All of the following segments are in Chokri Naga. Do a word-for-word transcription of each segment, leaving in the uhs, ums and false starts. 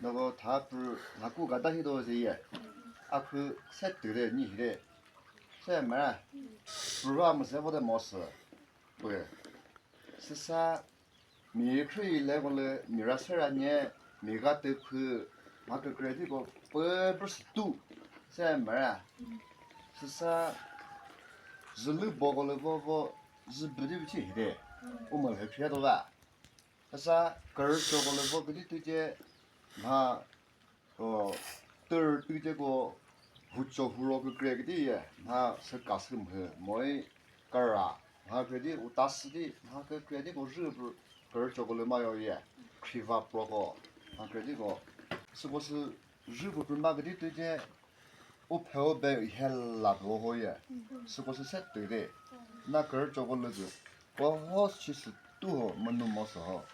Noko tha pü naku gada hi do ze ye. Akhu se türe ni hire. Se ma. Püra mü se vo de mo sü. Pü. Süsa mi khrü le ko le mi ra se ra nye mi ga te khü ma kükre di ko pü pü sü tu. Se ma. Süsa zülü bo ko le vo vo zü bü di bichi hire. U mü he khre do va. Asa kürü choko le vo küdi tüce mha, o, tür tüce ko hucho huro kükre küdi ye mha sü kasü mhü moi kara mha küdi uta südi mha kükre di ko rü pü kürü choko le mayo ye khriva proko mha küdi ko süko sü rü pü pü ma küdi tüce u pheo be hela do ho ye. Süko sü set de. Na kür choko lü zü. Ko ho chi sü tu ho manu mo so ho.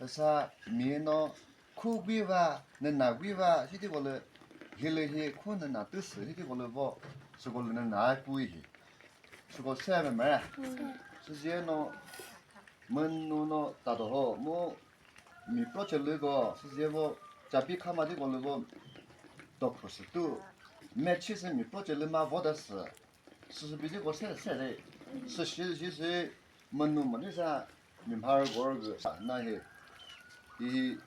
Sa mi no khu gui va, ne na gui va, hi ti ko lü hi lü hi khu ne na tü sü hi ti ko lü vo. Süko lü ne na ai pui hi. Süko se me me. Sü zie no menu no ta do ho mu mi pro che lü go sü zie vo chapi kha ma di ko lü vo doctor sü tu me chi sü mi pro che lü ma vo da sü sü sü bi di ko se se de sü shi shi sü menu ma di sa mi mhar go ge sa na he hi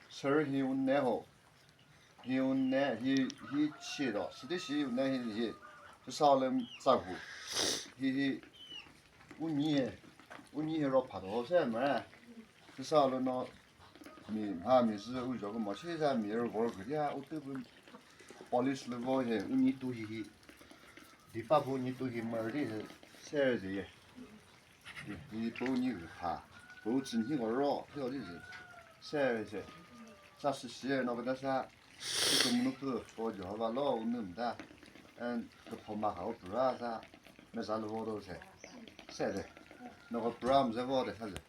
sir hi un ne ho hi un ne hi hi chi do sü di shi un ne hi hi sü sa le sa hu hi hi u ni he u ni he ro pha do se me Süsa lü no mi mha mi zü u zho kü mo shi sa mi rü vor kü dia u tü pü police lü vo he u ni tu hi hi. Di pa pu ni tu hi mü ri se se zi ye. Ni pu ni kha. Pu zin hi ko ro hi o di zi. Se se. Sa shi shi no ka da sa. Kümünu pü ko Jehova lo unüm da. En kükho ma ha o pura sa. Me sa lü vo do se. Se de. No ko pura mze vo de sa ze.